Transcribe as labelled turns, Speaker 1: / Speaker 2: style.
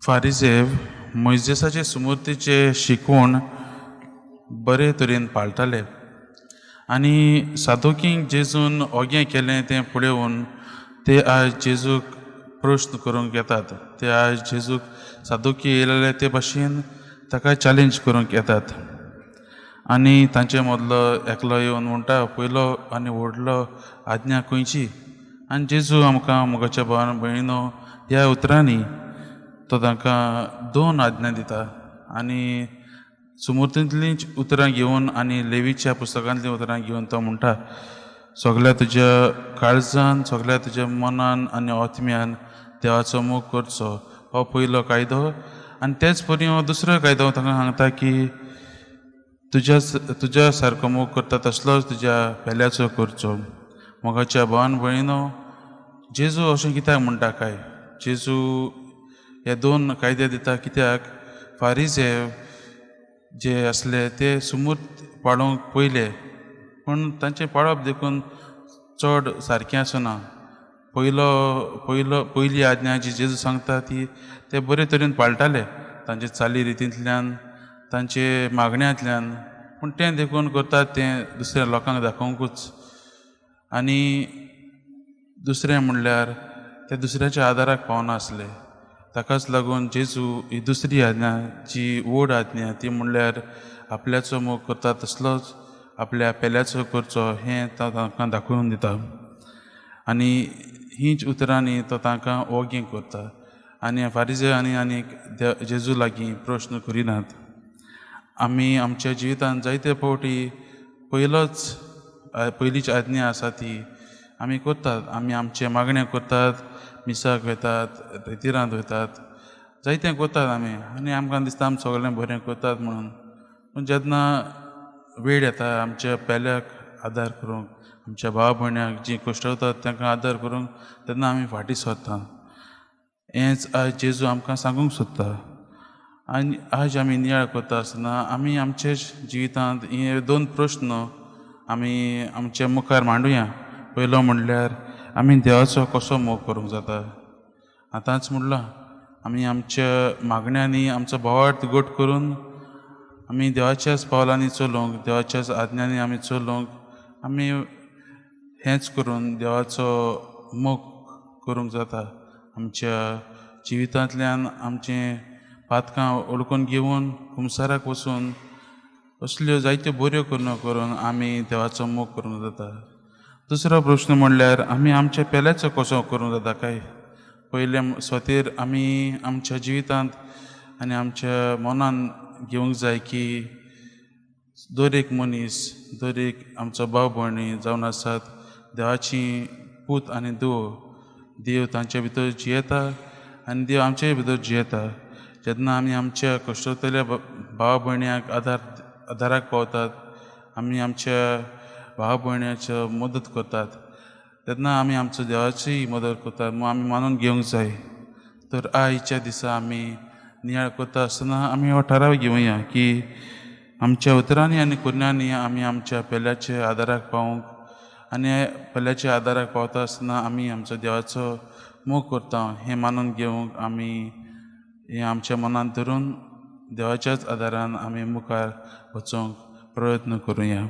Speaker 1: फारिजेव मोयजेसाचे सुमूर्तीचे शिकवण बरे तरेन पाळटाले आनी सादोकींक जेजून ओगें केलें तें पळोवन ते आयज जेजूक प्रश्न करूंक येतात. ते आयज जेजूक सादोकी येयलेले ते भाशेन ताका चॅलेंज करूंक येतात आनी तांचे मदलो एकलो येवन म्हणटा, पयलो आनी व्हडलो आज्ञा खंयची? आनी जेजू आमकां मोगाच्या भावान भयणीनो ह्या उतरांनी तो तांकां दोन आज्ञा दिता आनी सुमूर्तींतलींच उतरां घेवन आनी लेवीच्या पुस्तकांतलीं उतरां घेवन तो म्हणटा, सगल्या तुज्या काळजान, सगल्या तुज्या मनान आनी आत्म्यान देवाचो मोग करचो, हो पयलो कायदो. आनी तेच परी हो दुसरो कायदो तांकां सांगता की तुज्या सारको मोग करता तसलोच तुज्या पेल्याचो करचो. मोगाच्या भावान भयणीनो, जेजू अशें कित्याक म्हणटा काय? जेजू हे दोन कायदे दिता कित्याक? फारीजे जे आसले ते सुमूर्त पाळोवंक पयले, पूण तांचें पाळप देखून चड सारकें आसना. पयलो पयलो पयली आज्ञा जी जेजू सांगता ती ते बरे तरेन पाळटाले, तांचे चाली रितींतल्यान, तांचे मागण्यांतल्यान, पूण तें देखून करतात तें दुसऱ्या लोकांक दाखोवंकूच. आनी दुसरें म्हणल्यार ते दुसऱ्याच्या आदाराक पावनासले. ताकाच लागून जेजू ही दुसरी आज्ञा जी व्हड आज्ञा ती म्हणल्यार आपल्याचो मोग करता तसलोच आपल्या पेल्याचो करचो हें तो तांकां दाखोवन दिता. आनी हीच उतरांनी तो तांकां ओगी करता आनी फारिजे आनी आनीक जेजू लागीं प्रश्न करिनात. आमी आमच्या जिवितांत जायते फावटी पयलीच आज्ञा आसा ती आमी करतात. आमी आमचें मागणें करतात, मिसाक वयतात, रेतिरांत वयतात, जायतें करतात आमी आनी आमकां दिसता आमी सगळें बरें करतात म्हणून. पूण जेन्ना वेळ येता आमच्या पेल्याक आदार करूंक, आमच्या भाव भयण्याक जीं कश्टवतात तांकां आदार करूंक, तेन्ना आमी फाटीं सरता. हेंच आयज जेजू आमकां सांगूंक सोदता. आनी आयज आमी नियाळ करता आसतना आमी आमच्या जिवितांत हे दोन प्रश्न आमी आमच्या मुखार मांडुया. पयलो म्हणल्यार आमी देवाचो कसो मोग करूंक जाता? आतांच म्हणलां, आमी आमच्या मागण्यांनी आमचो भावार्थ घट करून आमी देवाच्याच पावलांनी चलोवंक, देवाच्याच आज्ञांनी आमी चलोवंक, आमी हेंच करून देवाचो मोग करूंक जाता. आमच्या जिवितांतल्यान आमचें पातकां ओळखून घेवन कुमसाराक वचून असल्यो जायत्यो बऱ्यो करून करून आमी देवाचो मोग करूंक जाता. दुसरो प्रश्न म्हणल्यार आमी आमच्या पेल्याचो कसो करूंक जाता काय? पयले स्वतेर आमी आमच्या जिवितांत आनी आमच्या मनान घेवंक जाय की दर एक मनीस, दर एक आमचो भाव भयणी जावन आसात देवाची पूत आनी धूव. देव तांचे भितर जियेता आनी देव आमचे भितर जियेता. जेन्ना आमी आमच्या कश्टतल्या भाव भयण्याक आदाराक पावतात, आमी आमच्या भाव भयण्याचो मदत करतात, तेन्ना आमी आमचो देवाची मदत करतात म्हूण आमी मानून घेवंक जाय. तर आयच्या दिसा आमी नियाळ करता आसतना आमी हो ठराव घेवया की आमच्या उतरांनी आनी कुरण्यांनी आमी आमच्या पेल्याच्या आदाराक पावूंक आनी पेल्याच्या आदाराक पावता आसतना आमी आमचो देवाचो मोग करता हें मानून घेवंक आमी हें आमच्या मनांत धरून देवाच्याच आदारान आमी मुखार वचोंक प्रयत्न करुया.